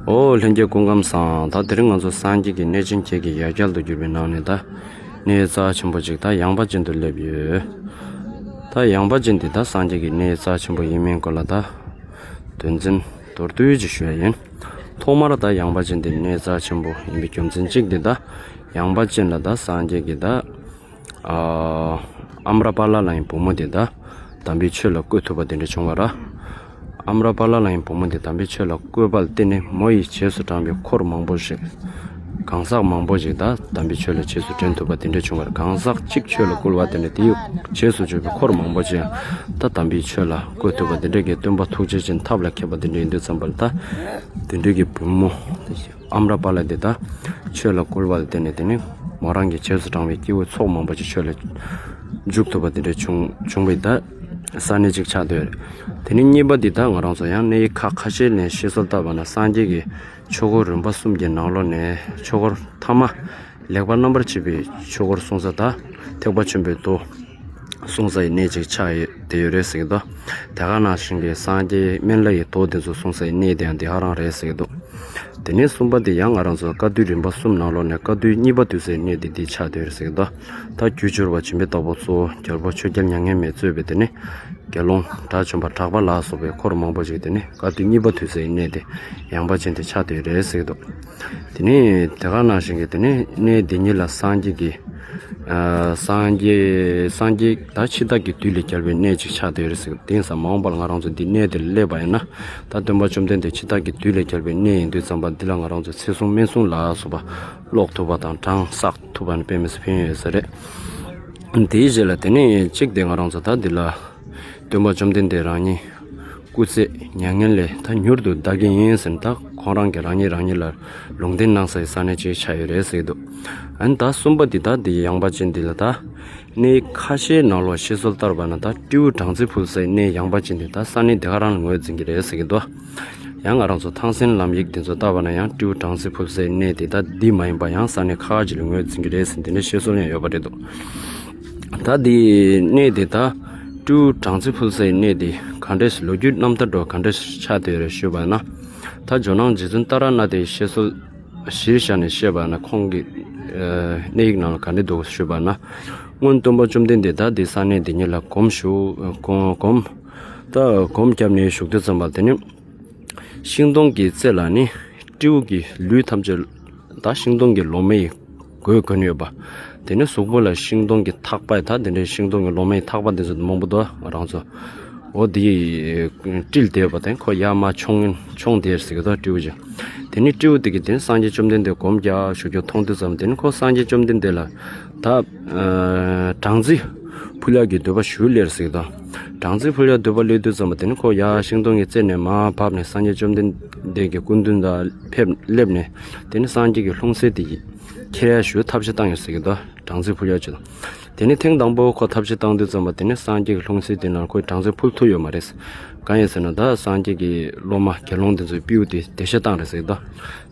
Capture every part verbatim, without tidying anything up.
ཨོ་ལྷན་རྒྱས་སྐུ་ཁམས་བཟང་། ད་དེ་རིང་ང་ཚོ་སངས་རྒྱས་ཀྱི་གནས་ཆེན་བརྒྱད་ཀྱི་ཡ་གྱལ་དུ་གྱུར་པའི་ནང་ནས་ད་གནས་རྩ་ཆེན་པོ་ཅིག་ད་ཡངས་པ་ཅན་དུ་སླེབས་ཡོད། ད་ཡངས་པ་ཅན་འདི་ད་སངས་རྒྱས་ཀྱི་གནས་རྩ་ཆེན་པོ་ཡིན་མིན་སྐོར་ལ་ད་དོན་ཚན་མདོར་བསྡུས་ཅིག་ཞུ་ཡ་ཡིན། ཐོག་མར་ད་ཡངས་པ་ཅན་འདི་གནས་རྩ་ཆེན་པོ་ཡིན་པའི་རྒྱུ་མཚན་གཅིག་འདི་ད་ཡངས་པ་ཅན་ལ་ད་སངས་རྒྱས་ཀྱི་ད་ཨ་ཨམ་ར་པ་ལ་ལ་ཡི་བུ་མོ་དེ་ད་དམ་པའི་ཆོས་ལ་བཀོད་ཐུབ་པ་དེ་འདྲ་བྱུང་བ་ར། ཨམ་ར་པ་ལ་ལ་ཡི་བུ་མོ་དེ་དམ་པའི་ཆོས་ལ་བཀོད་པ་ལ་བརྟེན་ནས་མོ་ཡི་རྗེས་སུ་འབྲང་བའི་འཁོར་མང་པོ་ཞིག་གང་ཟག་མང་པོ་ཞིག་ད་དམ་པའི་ཆོས་ལ་རྗེས་སུ་འབྲང་ཐུབ་པ་དེ་འདྲ་བྱུང་བ་ར། གང་ཟག་གཅིག་ཆོས་ལ་བསྐུལ་བ་དེ་འདྲ་དེའི་རྗེས་སུ་འཇུག་པའི་འཁོར་མང་པོ་ཞིག་ད་དམ་པའི་ཆོས་ལ་བཀོད་ཐུབ་པ་དེ་འདྲ་གི་སྟོན་པ་ཐུགས་རྗེ་ཅན་ཐབས་ལ་མཁས་པ་དེ་འདྲ་ཡིན་དུས་ཙམ་པ་ལ་ད་དེ་འདྲ་གི་བུ་མོ། ཨམ་ར་པ་ལ་དེ་ད་ཆོས་ལ་བསྐུལ་བ་ལ་བརྟེན་ནས་དེ་ནི་མོ་རང་གི་རྗེས་སུ་འབྲང་བའི་སྐྱེ་བོ་ཚོགས་མང་པོ་ཅིག་ཆོས་ལ་འཇུག་ཐུབ་པ་དེ་འདྲ་བྱུང་བྱུང་བའི་ད་ས་གནས་ཅིག་ཆགས་བསྡད་ཡོད་རེད། དེ་ནི་གཉིས་པ་འདི་ད་ང་རང་ཚོ་ཡང་གནས་ཡིག་ཁ་ཁ་ཤས་ནས་བཤད་སྲོལ་བཏབ་པ་ན་སངས་རྒྱས་ཀྱི་ཆོས་འཁོར་རིམ་པ་གསུམ་གྱི་ནང་ལོགས་ནས་ཆོས་འཁོར་ཐ་མ་ལེགས་པར་རྣམ་པར་ཕྱེ་བའི་ཆོས་འཁོར་གསུང་ས་ད་ཐེག་པ་ཆེན་པོའི་མདོ། གསུང་ས་ཡི་གནས་ཅིག་ཆགས་ཡོད་དེ་ཡོད་རེད་ཟེར་གི་འདུག་དེ་ག་ནང་བཞིན་གྱི་སངས་རྒྱས་སྨན་བླ་ཡི་མདོ་དེ་ཚོ་གསུང་ས་ཡི་གནས་དེ་ཡང་དེ་ག་རང་རེད་ཟེར་གི་འདུག་དེ་ནས་གསུམ་པ་དེ་ཡང་ང་རང་ཚོ་བཀའ་བསྡུས་རིམ་པ་གསུམ་ནང་ལོགས་ནས་བཀའ་བསྡུས་གཉིས་པ་བསྡུས་སའི་གནས་དེ་འདི་ཆགས་བསྡད་ཡོད་རེད་ཟེར་གི་འདུག་ད་རྒྱུ་སྦྱོར་བ་བྱེ་མའི་བདག་པོ་གཙོ་བོ་རྒྱལ་པོ་ཆོས་རྒྱལ་མྱ་ངན་མེད་གཙོས་པའི་དེ་ནས་དགེ་སློང་དགྲ་བཅོམ་པ་གྲགས་པ་ལ་སོགས་པའི་འཁོར་མང་པོ་ཞིག་དེ་ནས་བཀའ་བསྡུས་གཉིས་པ་བསྡུས་སའི་གནས་དེ་ཡངས་པ་ཅན་དེ་ཆགས་བསྡད་ཡོད་རེད་ཟེར་གི་འདུག་དེ་ནས་དེ་ག་ནང་བཞིན་གྱི་དེ་ནས་གནས་འདི་ཉིད་ལ་སངས་རྒྱས་ཀྱི་ཨ་སངས་རྒྱས་སངས་རྒྱས་ད་འཆི་བདག་གི་བདུད་ལས་རྒྱལ་བའི་གནས་ཅིག་ཆགས་བསྡད་ཡོད་རེད་ཟེར། དེང་སང་མ་འོངས་པར་ང་རང་ཚོ་འདི་གནས་འདིར་སླེབས་པ་ཡིན་ན་ད་སྟོན་པ་བཅོམ་ལྡན་འདས་འཆི་བདག་གི་བདུད་ལས་རྒྱལ་བའི་གནས་ཡིན་དུས་ཙམ་པ་འདི་ལ་ང་རང་ཚོ་ཚེ་སྲུང་སྨན་སྲུང་ལ་སོགས་པ་ཀློག་ཐུབ་པ་དང་གྲངས་བསགས་ཐུབ་པ་ནི་དཔེ་མི་སྲིད་ཕན་ཡོན་ཡོད་ས་རེད། དེའི་རྗེས་ལ་དེ་ནས་གཅིག་དེ་ང་རང་ཚོ་ད་འདི་ལ་སྟོན་པ་བཅོམ་ལྡན་འདས་རང་ཉིད་སྐུ་ཚེ་མྱ་ངན་ལས་ད་མྱུར་དུ་འདའ་གི་ཡིན་ཟེར་ནས་ད་ཁོང་རང་གིས་རང་ཉིད་རང་ཉིད་ལ་ལུང་བསྟན་གནང་སའི་ས་གནས་ཅིག་ཆགས་ཡོད་རེད་ཟེར་གྱི་འདུག་ཨ་ནི་ད་གསུམ་པ་འདི་ད་འདི་ཡངས་པ་ཅན་འདི་ལ་ད་གནས་ཁ་ཤས་ནང་ལོགས་བཤད་སྲོལ་ལྟར་བ་ན་ད་སྤྲེའུ་སྦྲང་རྩི་ཕུལ་སའི་གནས་ཡངས་པ་ཅན་འདི་ད་ས་གནས་འདི་ག་རང་ལ་ངོས་འཛིན་གྱི་རེད་ཟེར་གྱི་འདུག་ཡང་ང་རང་ཚོ་ཐང་སན་ལམ་ཡིག་འདི་ཚོ་ལྟ་བ་ན་ཡང་སྤྲེའུ་སྦྲང་རྩི་ཕུལ་སའི་གནས་འདི་ད་འདི་མ་ཡིན་པ་ཡང་ས་གནས་ཁག་ཅིག་ལ་ངོས་འཛིན་གྱི་རེད་ཟེར་འདི་འདྲའི་བཤད་སྲོལ་ཡང་ཡོད་པ་རེད་འདུག་ད་འདི་གནས་འདི་ད་སྤྲེའུ་སྦྲང་རྩི་ཕུལ་སའི་གནས་འདི་ག་འདྲས་ལོ་རྒྱུས་རྣམ་ཐར་འགྲོ་ག་འདྲས་ཆགས་བསྡད་རེད་ཞུས་པ་ན། ད་ཇོ་ནང་རྗེ་བཙུན་ཏཱ་ར་ནཱ་ཐའི་བཤད་སྲོལ་གཞིར་བཞག་ནས་བཤད་པ་ན་ཁོང་གི་ཨ་གནས་ཡིག་ནང་ལ་ག་འདྲ་འདུག་ཞུས་པ་ན། སྔོན་སྟོན་པ་བཅོམ་ལྡན་འདས་ད་འདི་ས་གནས་འདི་ཉིད་ལ་སྒོམ་ཞུ་སྒོམ་སྒོམ་ད་སྒོམ་བརྒྱབ་ནས་བཞུགས་དུས་ཙམ་པ་དེ་ནི་ཤིང་སྡོང་གི་རྩེ་ལ་ནི་སྤྲེའུ་གི་ལུས་ཐམས་ཅད་ད་ཤིང་སྡོང་གི་ལོ་མའི་གོས་གོན་ཡོད་པ། དེ་ནས་གཟུགས་པོ་ལ་ཤིང་སྡོང་གི་ཐག་པ་ད་དེ་འདྲའི་ཤིང་སྡོང་གི་ལོ་མའི་ཐག་པ་དེ་ཚོ་མང་པོ་འདུག་རང་ཚོ། འོ་དེ་དཀྲིལ་བསྡད་པ་དང་ཁོ་ཡར་མར་མཆོང་མཆོང་བསྡད་ཟེར་གི་འདུག་སྤྲེའུ་ཅིག་དེ་ནས་སྤྲེའུ་དེ་གིས་དེ་ནས་སངས་རྒྱས་བཅོམ་ལྡན་འདས་སྒོམ་རྒྱག་ཞུ་རྒྱུ་མཐོང་དུས་ཙམ་དེ་ནས་ཁོ་སངས་རྒྱས་བཅོམ་ལྡན་འདས་ལ་ད་ཨ་སྦྲང་རྩི་ཕུལ་ཡག་གི་འདོད་པ་ཞུ་སླེབས་ཟེར་གི་འདུག་སྦྲང་རྩི་ཕུལ་ཡག་འདོད་པ་སླེབས་དུས་ཙམ་པ་དེ་ནས་ཁོ་ཡར་ཤིང་སྡོང་གི་རྩེ་ནས་མར་བབས་ནས་སངས་རྒྱས་བཅོམ་ལྡན་འདས་ཀྱི་སྐུ་མདུན་དུ་ཕེབས་སླེབས་ནས་དེ་ནས་སངས་རྒྱས་ཀྱི་ལྷུང་བཟེད་དེ་ཁྱེར་ཡག་ཞུ་ཐབས་ཤེས་བཏང་ཡོད་ཟེར་གི་འདུག་སྦྲང་རྩི་ཕུལ་ཡག་ཆེད་དུ། དེ་ནས་ཐེངས་དང་པོ་ཁོ་ཐབས་ཤེས་བཏང་དུས་ཙམ་པ་དེ་ནས་སངས་རྒྱས་ཀྱི་ལྷུང་བཟེད་དེ་ནང་ཁོས་སྦྲང་རྩི་ཕུལ་ཐུབ་ཡོད་མ་རེད། གང་ཡིན་ཟེར་ན་ད་སངས་རྒྱས་ཀྱི་སློབ་མ་དགེ་སློང་དེ་ཚོའི་སྤྲེའུ་དེ་འགྲེལ་བཤད་བཏང་རེད་ཟེར་གི་འདུག་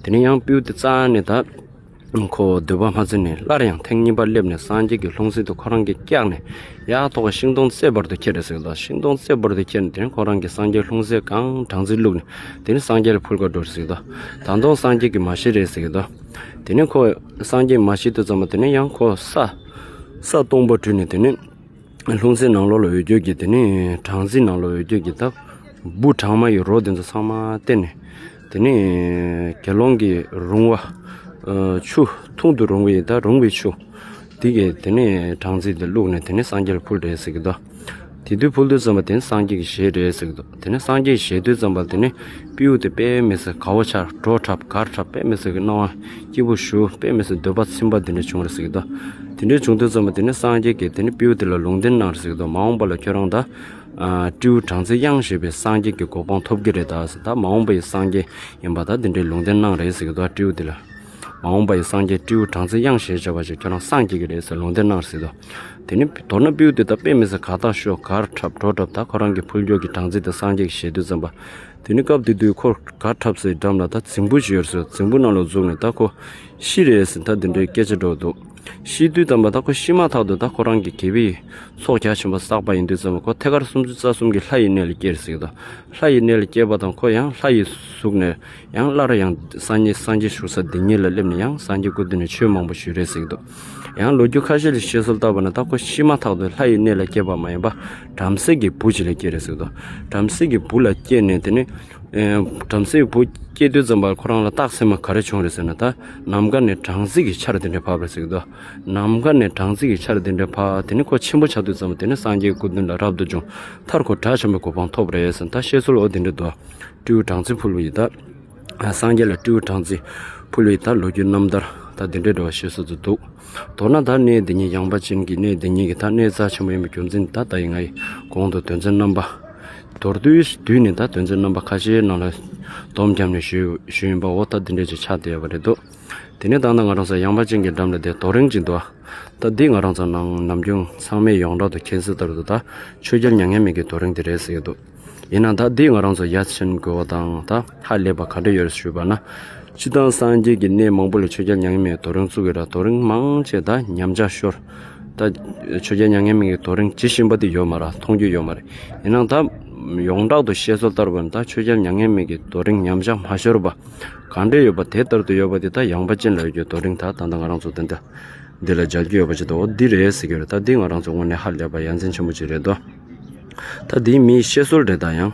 དེ་ནས་ཡང་སྤྲེའུ་དེ་རྩ་ནས་ད་ཁོ་འདོད་པ་མ་ཚིམ་ནས་སླར་ཡང་ཐེངས་གཉིས་པ་སླེབས་ནས་སངས་རྒྱས་ཀྱི་ལྷུང་བཟེད་དེ་ཁོ་རང་གིས་བཀྱགས་ནས་ཡར་ཐོག་ཤིང་སྡོང་རྩེ་བར་དུ་ཁྱེར་རེད་ཟེར་གི་འདུག་ཤིང་སྡོང་རྩེ་བར་དུ་ཁྱེར་ནས་དེ་ནས་ཁོ་རང་གིས་སངས་རྒྱས་ལྷུང་བཟེད་གང་སྦྲང་རྩི་བླུགས་ནས་དེ་ནས་སངས་རྒྱས་ལ་ཕུལ་དགོས་འགྲོ་རེད་ཟེར་གི་འདུག་ད་དུང་སངས་རྒྱས་ཀྱིས་མ་ཤེས་རེད་ཟེར་གི་འདུག་དེ་ནས་ཁོ་སངས་རྒྱས་མ་ཤེས་དུས་ཙམ་པ་དེ་ནས་ཡང་ཁོ་ས་ས་སྟོང་པ་བྲུས་ནས་དེ་ནས་ལྷུང་བཟེད་ནང་ལོགས་ལ་འོད་སྐྱོད་ཀྱི་དེ་ནས་སྦྲང་རྩི་ནང་ལོགས་འོད་སྐྱོད་ཀྱི་ད་འབུ་གྲང་མ་ཡི་རོ་དེ་ཚོ་ཚང་མ་བསྟན་ནས་དེ་ནས་དགེ་སློང་གི་རུང་བ་ཆུ་འཐུང་དུ་རུང་བའི་ད་རུང་བའི་ཆུ་དེ་གས་དེ་ནས་སྦྲང་རྩི་དེ་བླུགས་ནས་དེ་ནས་སངས་རྒྱས་ལ་ཕུལ་རེད་ཟེར་གི་འདུག་དེ་དུས་ཕུལ་དུས་ཙམ་པ་དེ་ནི་སངས་རྒྱས་ཀྱི་ཞལ་རེད་ཟེར་གི་འདུག་དེ་ནི་སངས་རྒྱས་ཀྱི་ཞལ་དུས་ཙམ་པ་དེ་ནི་སྤྲེའུ་དེ་དཔེ་མི་སྲིད་དགའ་བོ་ཆགས་བྲོ་འཁྲབ་དགའ་འཁྲབ་དཔེ་མི་སྲིད་ཀྱི་སྣང་བ་སྐྱིད་པོ་ཞུ་དཔེ་མི་སྲིད་འདོད་པ་ཚིམ་པ་དེ་འདྲ་བྱུང་རེད་ཟེར་གི་འདུག་དེ་འདྲ་བྱུང་དུས་ཙམ་པ་དེ་ནི་སངས་རྒྱས་ཀྱིས་དེ་ནི་སྤྲེའུ་དེ་ལ་ལུང་བསྟན་གནང་རེད་ཟེར་གི་འདུག་མ་འོངས་པ་ལ་ཁྱོད་རང་ད་སྤྲེའུ་སྦྲང་རྩི་གཡང་ཞེས་པའི་སངས་རྒྱས་ཀྱི་གོ་འཕང་ཐོབ་ཀྱི་རེད་ད་ཟེར། ད་མ་འོངས་པ་ཡི་སངས་རྒྱས་ཡིན་པ་ད་དེ་འདྲའི་ལུང་བསྟན་གནང་རེད་ཟེར་གི་འདུག་སྤྲེའུ་དེ་ལ། མ་འོངས་པ་ཡི་སངས་རྒྱས་སྤྲེའུ་སྦྲང་རྩི་གཡང་ཞེས་བྱ་བ་ཞིག་ཁྱོད་རང་སངས་རྒྱས་ཀྱི་རེད་ཟེར་ལུང་བསྟན་གནང་ཟེར་དོ། དེ་ནི་མདོར་ན་སྤྲེའུ་དེ་ད་དཔེ་མི་སྲིད་དགའ་ཐག་ཤོར་དགའ་འཁྲབ་བྲོ་འཁྲབ་ད་ཁོ་རང་གི་ཕུལ་རྒྱུ་གི་སྦྲང་རྩི་དེ་སངས་རྒྱས་ཀྱི་ཞལ་དུ་འཛིན་པ། དེ་ནི་སྐབས་དེ་དུས་ཁོ་དགའ་འཁྲབ་སའི་འགྲམ་ལ་ད་རྫིང་བུ་ཞིག་ཡོད་ཟེར། རྫིང་བུ་ནང་ལ་འཛུལ་ནས་ད་ཁོ་ཤི་རེད་ཟེར་ད་དེ་འདྲའི་སྐད་ཆ་འགྲོ་འདུག་ཤི་དུས་ཙམ་པ་ད་ཁོ་ཤི་མ་ཐག་ཏུ་ད་ཁོ་རང་གི་དགེ་བའི་ཚོགས་རྒྱ་ཆེན་པོ་བསགས་པ་ཡིན་དུས་ཙམ་པ་ཁོ་ཐད་ཀར་སུམ་ཅུ་རྩ་གསུམ་གྱི་ལྷ་ཡི་གནས་ལ་སྐྱེས་ཟེར་གྱི་འདུག་ལྷ་ཡི་གནས་ལ་སྐྱེས་པ་དང་ཁོ་ཡང་ལྷ་ཡི་གཟུགས་ནས་ཡང་སླར་ཡང་སངས་རྒྱས་སངས་རྒྱས་བཞུགས་ས་འདི་ཉིད་ལ་སླེབས་ནས་ཡང་སངས་རྒྱས་སྐུ་མདུན་ནས་ཆོས་མང་པོ་ཞུས་རེད་ཟེར་གྱི་འདུག་ཡང་ལོ་རྒྱུས་ཁ་ཤས་ལ་བཤད་སྲོལ་ལྟར་བ་ན་ད་ཁོ་ཤི་མ་ཐག་ཏུ་ལྷ་ཡི་གནས་ལ་སྐྱེས་པ་མ་ཡིན་པ་བྲམ་ཟེ་གི་བུ་ཅིག་ལ་སྐྱེས་རེད་ཟེར་གྱི་འདུག་བྲམ་ཟེ་གི་བུ་ལ་སྐྱེས་ནས་དེ་ནས་ཨེ་བྲམ་ཟེའི་བུ་སྐྱེས་དུས་ཙམ་པར་ཁོ་རང་ལ་རྟགས་མཚན་མ་ག་རེ་བྱུང་རེད་ཟེར་ན། ད་ནམ་མཁའ་ནས་སྦྲང་རྩི་གི་ཆར་དེ་འདྲ་བབས་རེད་ཟེར་གྱི་འདུག་ནམ་མཁའ་ནས་སྦྲང་རྩི་གི་ཆར་དེ་འདྲ་བབས། དེ་ནས་ཁོ་ཆེན་པོ་ཆགས་དུས་ཙམ་པ་དེ་ནས་སངས་རྒྱས་སྐུ་མདུན་ལ་རབ་ཏུ་བྱུང་། མཐར་ཁོ་དགྲ་བཅོམ་པའི་གོ་འཕང་ཐོབ་རེད་ཟེར། ད་བཤད་སྲོལ་འོ་དེ་འདྲ་འདུག་སྤྲེའུ་སྦྲང་རྩི་ཕུལ་བ་ཡིན་ད། སངས་རྒྱས་ལ་སྤྲེའུ་སྦྲང་རྩི་ཕུལ་བ་ཡིན་ད། ལོ་རྒྱུས་རྣམ་ཐར་ད་དེ་འདྲ་འདྲ་བ་བཤད་སྲོལ་དུ་འདུག་མདོར་ན་ད་གནས་འདི་ཉིད་ཡངས་པ་ཅན་གྱི་གནས་འདི་ཉིད་ཀྱི་ད་གནས་རྩ་ཆེན་པོ་ཡིན་པའི་རྒྱུ་མཚན་ད་ལྟ་ཡི་ང་ཡི་གོང་དུ་དོན་ཚན་རྣམ་པ། མདོར་བསྡུས་བསྡུས་ནས་ད་དོན་ཚན་རྣམ་པ་ཁ་ཤས་ནང་ལ་སྡོམ་བརྒྱབ་ནས་ཞུས་ཞུས་ཡིན་པ་འོ་ད་འདི་འདྲས་ཅིག་ཆགས་བསྡད་ཡོད་པ་རེད་འདུག་དེ་ནས་ད་ལྟ་ང་རང་ཚོ་ཡངས་པ་ཅན་གྱི་འགྲམ་ལ་དེ་རྡོ་རིང་ཅིག་འདུག་ད་འདི་ང་རང་ཚོ་ནང་ནམ་རྒྱུན་ཚང་མས་ཡོངས་གྲགས་དུ་མཁྱེན་གསལ་ལྟར་དུ་ད་ཆོས་རྒྱལ་མྱ་ངན་མེད་ཀྱི་རྡོ་རིང་དེ་རེད་ཟེར་གྱི་འདུག་ཡིན་ནའང་ད་འདི་ང་རང་ཚོ་ཡར་ཕྱིན་དགོས་པ་དང་ད་ཧ་ལས་པ་ག་འདྲ་ཡོད་ཞུས་པ་ན། སྤྱིར་བཏང་སངས་རྒྱས་ཀྱི་གནས་མང་པོ་ལ་ཆོས་རྒྱལ་མྱ་ངན་མེད་རྡོ་རིང་བཙུགས་ཡོད་ར། རྡོ་རིང་མང་ཆེ་ད་ཉམས་ཆག་ཤོར། ད་ཆོས་རྒྱལ་མྱ་ངན་མེད་ཀྱི་རྡོ་རིང་ཇི་བཞིན་པ་དེ་ཡོད་མ་ར། མཐོང་རྒྱུ་ཡོད་མ་རེད། ཡིན་ནའང་ད་ཡོངས་གྲགས་དུ་བཤད་སྲོལ་ལྟར་བ་ན་ད་ཆོས་རྒྱལ་མྱ་ངན་མེད་ཀྱི་རྡོ་རིང་ཉམས་ཆག་མ་ཤོར་བ་ག་འདྲ་ཡོད་པ་དེ་ལྟར་དུ་ཡོད་པ་དེ་ད་ཡངས་པ་ཅན་ལ་ཡོད་རྒྱུ་རྡོ་རིང་ད་ད་ལྟ་ང་རང་ཚོ་དེ་འདྲ་འདི་ལ་མཇལ་རྒྱུ་ཡོད་པ་ཅིག་ད་འོ་འདི་རེད་ཟེར་གྱི་རེད། ད་འདི་ང་རང་ཚོ་དངོས་གནས་ཧ་ལས་པ་ཡ་མཚན་ཆེན་པོ་ཅིག་རེད་དོ། ད་འདི་མིའི་བཤད་སྲོལ་རེད། ད་ཡང་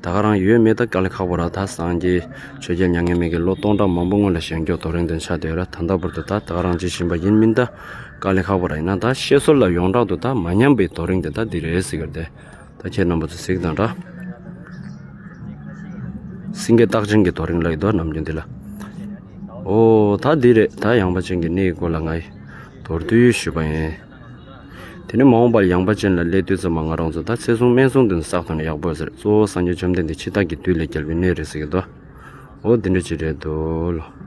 ད་ག་རང་ཡོད་མེད་ད་དཀའ་ལས་ཁག་པོ་ར། ད་སངས་རྒྱས་ཆོས་རྒྱལ་མྱ་ངན་མེད་ཀྱི་ལོ་སྟོང་ཕྲག་མང་པོ་སྔོན་ལ་བཞེངས་རྒྱུ་རྡོ་རིང་དེ་ཆགས་བསྡད་ཡོད་ར། ད་ལྟ་བར་དུ་ད་ད་ག་རང་ཇི་བཞིན་པ་ཡིན་མིན་ད་དཀའ་ལས་ཁག་པོ་ར། ཡིན་ན་ད་བཤད་སྲོལ་ལ་ཡོངས་གྲགས་དུ་ད་མ་ཉམས་པའི་རྡོ་རིང་དེ་ད་འདི་རེད་ཟེར་གྱི་རེད། ད་ཁྱེད་རྣམ་པ་ཚོ་གཟིགས་དང་འདྲ། སེང་གེ་རྟགས་ཅན་གྱི་རྡོ་རིང་ལ་ཡོད་དོ་ནམ་རྒྱུན་འདི་ལ། ཨོ་ད་འདི་རེད། ད་ཡངས་པ་ཅན་གྱི་གནས་ཡི་སྐོར་ལ་ང་ཡི་མདོར་བསྡུས་ཞུས་པ་ཡིན། དེ་ནས་མ་འོངས་པར་ཡངས་པ་ཅན་ལ་སླེབས་དུས་ཙམ་པ་ང་རང་ཚོ་ད་ཚེ་སྲུང་སྨན་སྲུང་དེ་ཚོ་བསགས་ཐུབ་ན་ཡག་པོ་ཟེར། གཙོ་བོ་སངས་རྒྱས་བཅོམ་ལྡན་འདས་འཆི་བདག་གི་བདུད་ལས་རྒྱལ་བའི་གནས་རེད་ཟེར་གྱི་འདུག་འོ་འདི་འདྲ་ཅིག་རེད་འདུག་ལོ།